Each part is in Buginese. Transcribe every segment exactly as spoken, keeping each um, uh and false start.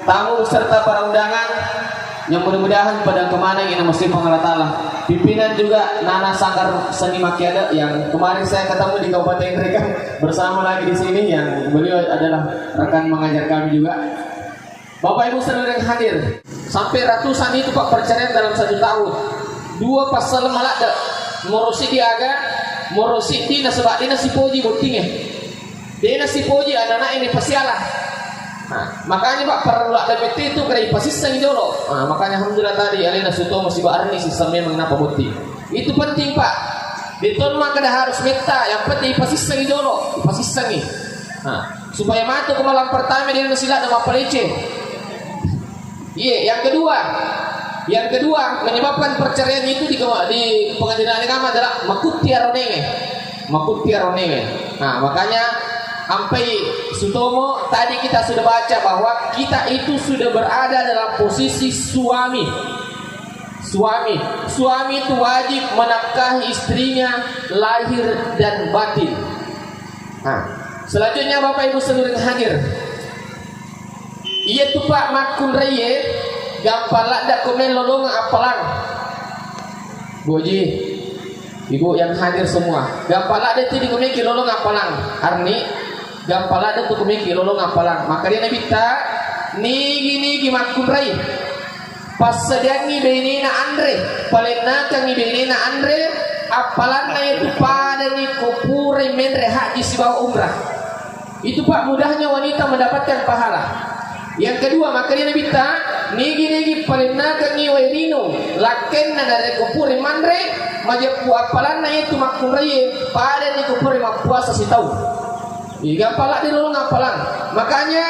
Tamu beserta para undangan yang mudah-mudahan pada kemanang yang masih Allah Ta'ala. Pimpinan juga Nana Sanggar Seni Makiada yang kemarin saya ketemu di Kabupaten Ngerekang bersama lagi di sini, yang beliau adalah rekan mengajar kami juga. Bapak Ibu saudara yang hadir, sampai ratusan itu Pak perceraian dalam satu tahun. Dua pasal maladde, morosi diaga, morosi di nasaba dena sipoji bottinge. Dena sipoji anak-anak ini pasiala. Nah, makanya Pak perlu ada mete itu kena ipasissengi jolo. Nah, makanya alhamdulillah tadi alena Sutomo siba Arni sisa memang napa botting. Itu penting Pak. Beton maka dah harus metta, yang penting ipasissengi jolo, ipasissengi. Nah, supaya matu ke malam pertama dia masih ada mapalece. Iya, yang kedua, yang kedua menyebabkan perceraian itu di, di pengadilan agama adalah makutti aronenge, makutti aronenge. Nah, makanya sampai Sutomo tadi kita sudah baca bahwa kita itu sudah berada dalam posisi suami. Suami, suami itu wajib menafkahi istrinya lahir dan batin. Nah, selanjutnya Bapak Ibu seluruh hadir. Iya tu Pak makkunraie, gampang ladda ko melolong appalang. Boji, Ibu yang hadir semua, gampang ladda tu di ko meki lolong appalang. Arni, gampang ladda tu ko meki lolong appalang. Maka dia Nabitta, nigi-nigi makkunrai, passadiangngi benena anre, palennakangngi benena anre, appalanna itu padani ko purai menre haji sibawa umrah. Itu Pak mudahnya wanita mendapatkan pahala. Yang kedua, maka dia Nabitta, nigi-nigi palennakangngi wae rinung lakkenna narekko pura manre, majeppu appalanna itu makkunraie padani ko pura mappuasa sitaung. Iga appalang di lolong appalang. Makanya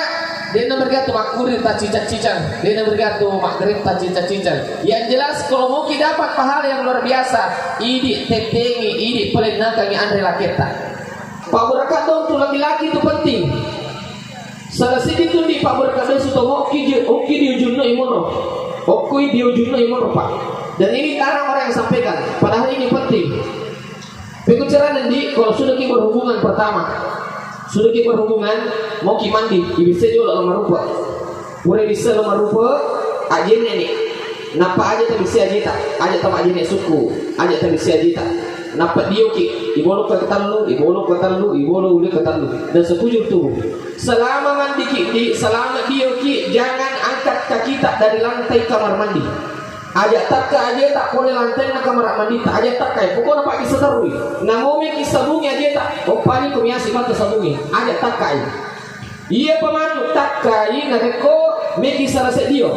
dena bergatu makkurir tacicang-cicang, dena bergatu maggerip tacicang-cicang. Yang jelas kalau mau kita dapat pahala yang luar biasa, idi tettengi, idi palennakangngi anre lakketta. Pabberakaddo untuk laki-laki itu penting. Salah seddi tu di pabberakaddo Sutomo okki je-, okki diujunno imono. Okkoi diujunno imono, Pak. Dan ini jarang orang yang sampaikan, padahal ini penting. Pekko carana, Ndi, kalau sudah ki berhubungan pertama, sudah ki berhubungan, mau ki mandi, ibisse jolo lo marupa. Pura bisa lo marupa, ajenne ni. Nappa aja tabisi ajita, aja tama ajenne suku, aja tabisi ajita. Nappa dio ki, ibolo ke ketellu, ibolo ke ketellu, ibolo ule ketellu. Dan sekujur tubuh. Selama mandi ki, di, selama dio ki, jangan angkat kaki tak dari lantai kamar mandi. Aja takka ajeta pole lantainna kamar manditta, aja takkai. Pokokna Pak, kisarui. Namomeki sabungi ajeta, oppani ko miasi mata sabungi. Aja takkai. Iya pemanu takkai narekko meki sala sedio.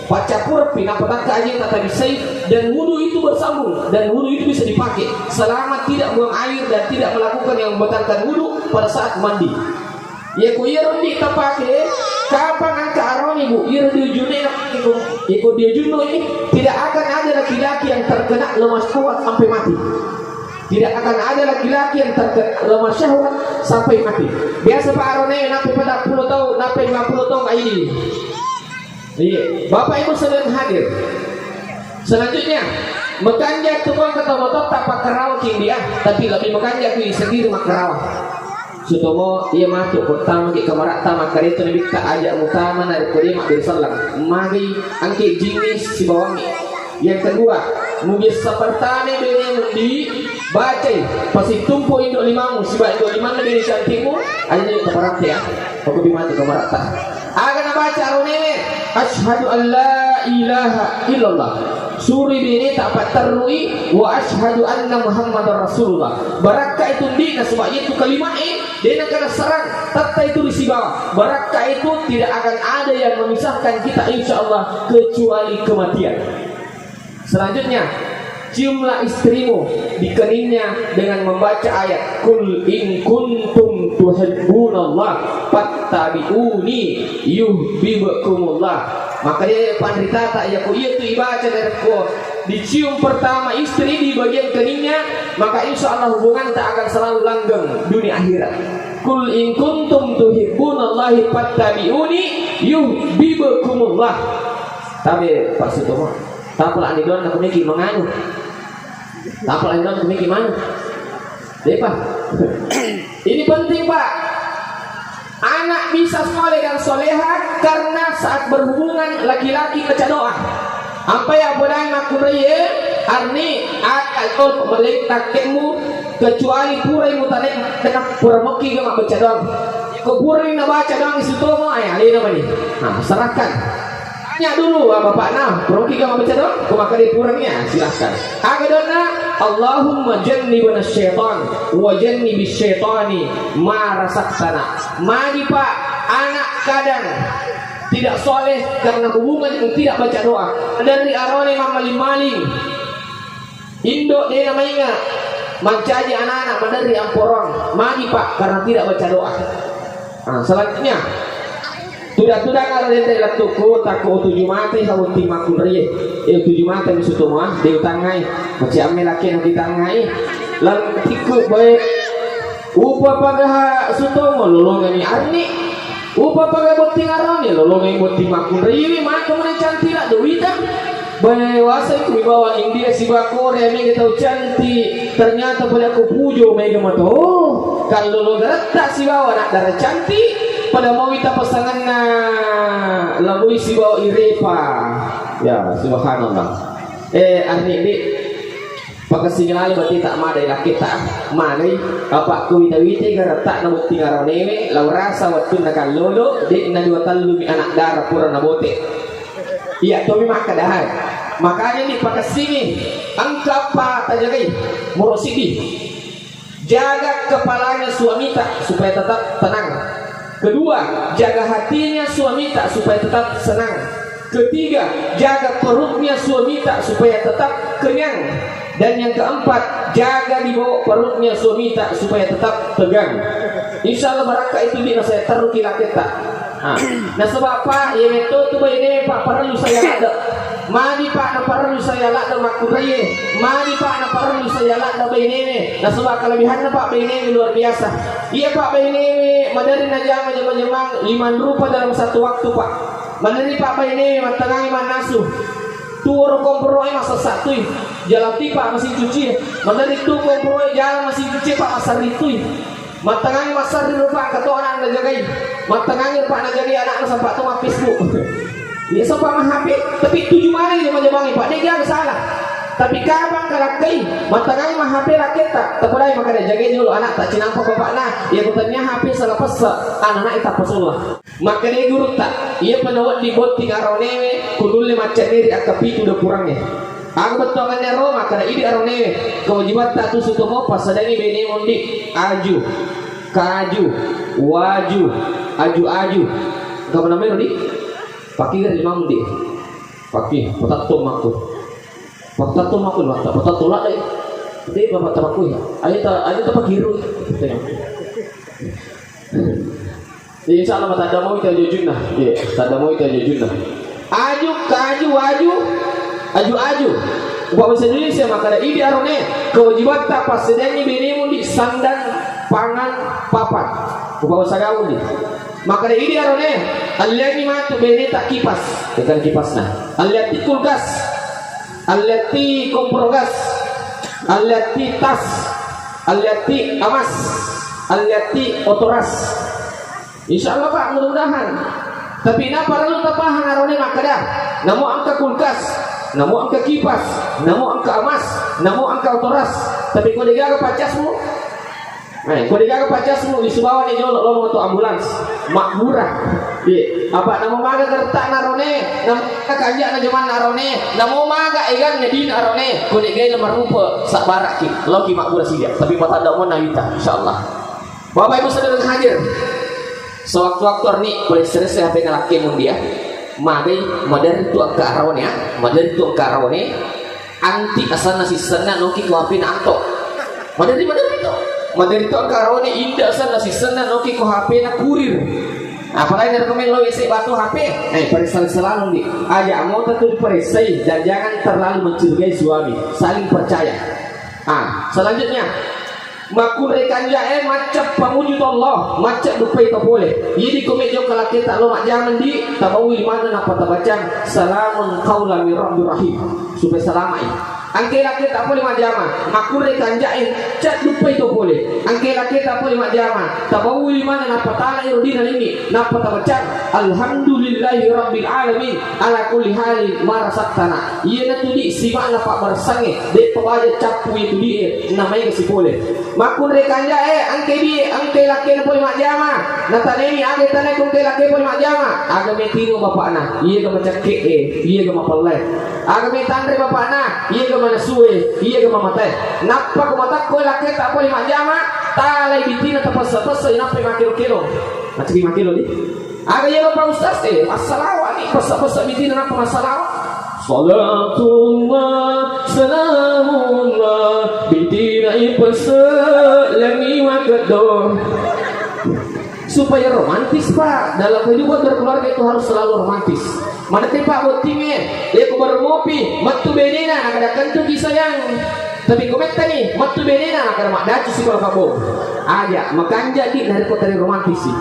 Paccappureppi, nappa takka ajeta tabisai, dan wudu itu bersambung, dan wudu itu bisa dipakai selama tidak buang air dan tidak melakukan yang membatalkan wudu pada saat mandi. Iya ko iyaro ndi tapake, kapang engka aroni, Bu, iyaro diujunna, iko, iko diujunno ini, tidak akan ada laki-laki yang terkena lemah syahwat sampai mati. Tidak akan ada laki-laki yang terkena lemah syahwat sampai mati. Biasa Pak arone, nappa patappulo taung, nappa lima puluh taung, ai. Iya, Bapak Ibu sekalian hadir. Selanjutnya, makanja tu kong kata motor tak pakarawa king dia, tapi lebih makanja ku sendiri makarawa. Sutomo, iya matu, pertama ki kamaratta makkareto nabitta aja mutama na rekko dia mabbere sallang. Magi angke jinnis sibawangi. Yang kedua, mubiasa pertama bene mundi bacai, pasittumpu indo limamu, siba indo limanna bene cantikmu, aja dia kamarate ya. Aku bi matu kamaratta. Aga nabaca aronewe, "Asyhadu an la ilaha illallah." Suri bene tak patterrui, "Wa asyhadu anna Muhammadar Rasulullah." Barakka itu ndi nasaba itu kalimat e, dena kana sarang, tatta itu risibawa. Barakka itu tidak akan ada yang memisahkan kita insya Allah kecuali kematian. Selanjutnya, ciumlah istrimu di keningnya dengan membaca ayat, "Qul in kuntum tuhibbunallah fattabi'uni yuhibbukumullah." Maka dia panritata, ya ku iya tu ibaca dari ko dicium pertama istri di bagian keningnya, maka insya Allah hubungan tak akan selalu langgeng dunia akhirat. "Qul in kuntum tuhibbunallahi fattabi'uni yuhibbukumullah." Tabe Pak Sutomo. Tapalani doanna kumiki manganu. Tapalani doanna kumiki manu. Depa. Ini penting, Pak. Anak bisa soleh dan soleha karena saat berhubungan laki-laki baca doa. Ampai abonai makkunraie, arni akal tol pemeletak kemu, kecuali purai mutane dengan pura mokki ga mabbaca doang. Ko purani nabaca doang sutomo, eh, alena mani. Nah, serahkan. Tanya dulu, ah, bapakna, pura mokki ga mabbaca doang? Ko makkeda purani, ya, silahkan. Aga doanna, Allahumma jannibna syaitan wa jannibis syaitani ma razaqtana. Magi, Pak, anak kadang tidak soleh karena hubungan yang tidak baca doa. Dari arone mammaling-maling. Indo de namainga mancaji anak-anak maderri amporong. Magi, Pak, karena tidak baca doa. Nah, selanjutnya, tuda-tuda karo dende lettuku, takko utuju mate ha botting makkunraie. Eh, utuju mate mi sutomo, ah, de utangngai. Maciamme laki na ditangngai. Lettiku bae. Upa pagaha sutomo lolongani arni. Upa paga botting arone lolongai botting makkunraie, maka mana cantik nak duita. Bae wasa itu wibawa India siba Korea mega tau cantik. Ternyata pada ku pujo mega mato. Oh, kalau lo geretak sibawa nak darah cantik, pada mau kita pasanganna labui sibawa Irepa. Ya, subhanallah. Eh, arni di. Pakessingi laleng batti tak madai lakketta. Magai, apa ku wita-witai garetta'na botting aronewe, lao rasa wettunna kallolo, de'na dua tellumi anak dara pura nabote. Iya tomi makkeda hai. Makanya ni pakessingi, engka apa tajagai, muro siddi. Jaga kepalanya suamita supaya tetap tenang. Kedua, jaga hatinya suamita supaya tetap senang. Ketiga, jaga perutnya suamita supaya tetap kenyang. Dan yang keempat, jaga di bawah perutnya suamita supaya tetap tegang. Insya Allah barakka itu di nasa terru kilaketta. Ah. Nasaba, Pak, iya metto tu baine, Pak, parellu saya ladde. Magi, Pak, na parellu saya ladde makkunraie. Magi, Pak, na parellu saya ladde bainewe. Nasaba kelebihanna, Pak, bainewe luar biasa. Iya, Pak, bainewe maderri najama jama-jamang lima rupa dalam satu waktu, Pak. Maderri, Pak, bainewe mattengangi mannasu. Tuworo komporoe masessatui. Jalati, Pak, mesin cuci. Maderri tu komporoe jala mesin cuci, Pak, masarritui. Mattengangi massarri rupa, engka to anak najagai. Mattengangi rupa najagai anakna, sempat to ma-Facebook. Iya, sempat ma-H P, tapi tuju maneng jama-jamangi, Pak. De'ga salah. Tapi kapang kalakkai, mattengangi ma-H P lakketta. Tapodai makkeda jagai jolo anakta, cinampa bapakna. Iya, kutannia H P salah pesse, anakna ita pasolla. Makkeda gurutta, iyapa nawedding botting aronewe, kunulle maccenneri akkapitu dapurangnge. Aga bettuanganna ro, makkeda idi aronewe, kewajibatta tu sutomo passadangi benemu ndi, aju, kaju, waju, aju-aju. Engka maneng mero ndi? Pakki gare limammu ndi? Pakki, patatto makku. Patatto makku, patatto ladde. Ndi bapak tapakku ya. Ayo ta, ayo ta pakiru. Insya Allah, tadda moi tu ajujunna. Iya, tadda moi tu ajujunna. Aju, kaju, aju, aju, aju. Upa bahasa Indonesia makkeda idi arone, kewajibatta passediangi benemu ndi sandang, pangan, papan. Upa bahasa gaul ndi. Makkeda idi arone, alliangi matu beneta kipas. Bukan kipasna. Alliatti kulkas. Alliatti kompor gas. Alliatti tas. Alliatti amas. Alliatti otoras. Insya Allah, Pak, mudah-mudahan. Tapi na parellu tapahang arone makkeda, namo engka kulkas, namo engka kipas, namo engka amas, namo engka otoras. Tapi ko degaga paccasmu, eh, ko degaga paccasmu, wisubawani jolo lomo to ambulans. Mabbura. Iya. Apa namo maga geretta'na arone, namo maga kanja'na jamanna arone, namo maga eganna dina arone, ko degai lemarupa sabbaraki, loki mabbura sija. Tapi patadda monna wita, insya Allah. Bapak Ibu saudara hadir, sewaktu-waktu arni pole serese H P na lakke mundia, magai maderri tu engka arone, ah, maderri tu engka arone, anti asanna sissenna noki ko H P na anto. Maderri, maderri tu. Maderri tu engka arone inda asanna sissenna noki ko H P na kurir. Apalagi dari komen lo ese batu H P, eh, periksa selalu ndi. Aja mota tu diperiksa dan jangan terlalu mencurigai suami, saling percaya. Ah, selanjutnya, makkunrai kanja'e macca pamuju to Allah, macca duppai to pole. Idi ko me jokka lakketa lo majjama ndi, tabawi limanna nappa tabacang, salamun qaulan min rabbir rahim. Supaya salama'i. Engka lakketa pole majjama, makkunrai kanja'e, cadduppai to pole. Engka lakketa pole majjama, tabaui mana nappa tala ero dina lengngi, nappa tabacang, "Alhamdulillahi Rabbil Alamin, ala kulli halin ma razaqtana." Iyanatu di sima'na pabbaressangnge, de'pa baja cappu itu di e, namaega sipole. Makkunrai kanja'e, engka bie, engka lakkena pole majjama. Nataneni aga tanai ko engka lakke pole majjama. Aga metino bapakna, iyaga macekke'e, iyaga mapellae. Aga metanre bapakna, iyaga manasue, iyaga mamatae. Nappa ko matakko lakketa pole majjama, talai bitina tapessa-pessa inappa makkelo-kelo. Macekki makkelo di. Aga yelo Pak Ustaz, eh, assalawa ni, pessa-pessa bitina nappa massalawa. Salatullah, salamullah, bitina ipessa langi makeddo. Supaya romantis, Pak. Dalam kehidupan berkeluarga itu harus selalu romantis. Mana te, Pak, bottingnge, eh, ko baru mopi, mettu benena, nakada kentu ki sayang. Tapi ko mettani, mettu benena, nakada maddaci sikola kabo. Aja, makanja di narekko tali romantis sih.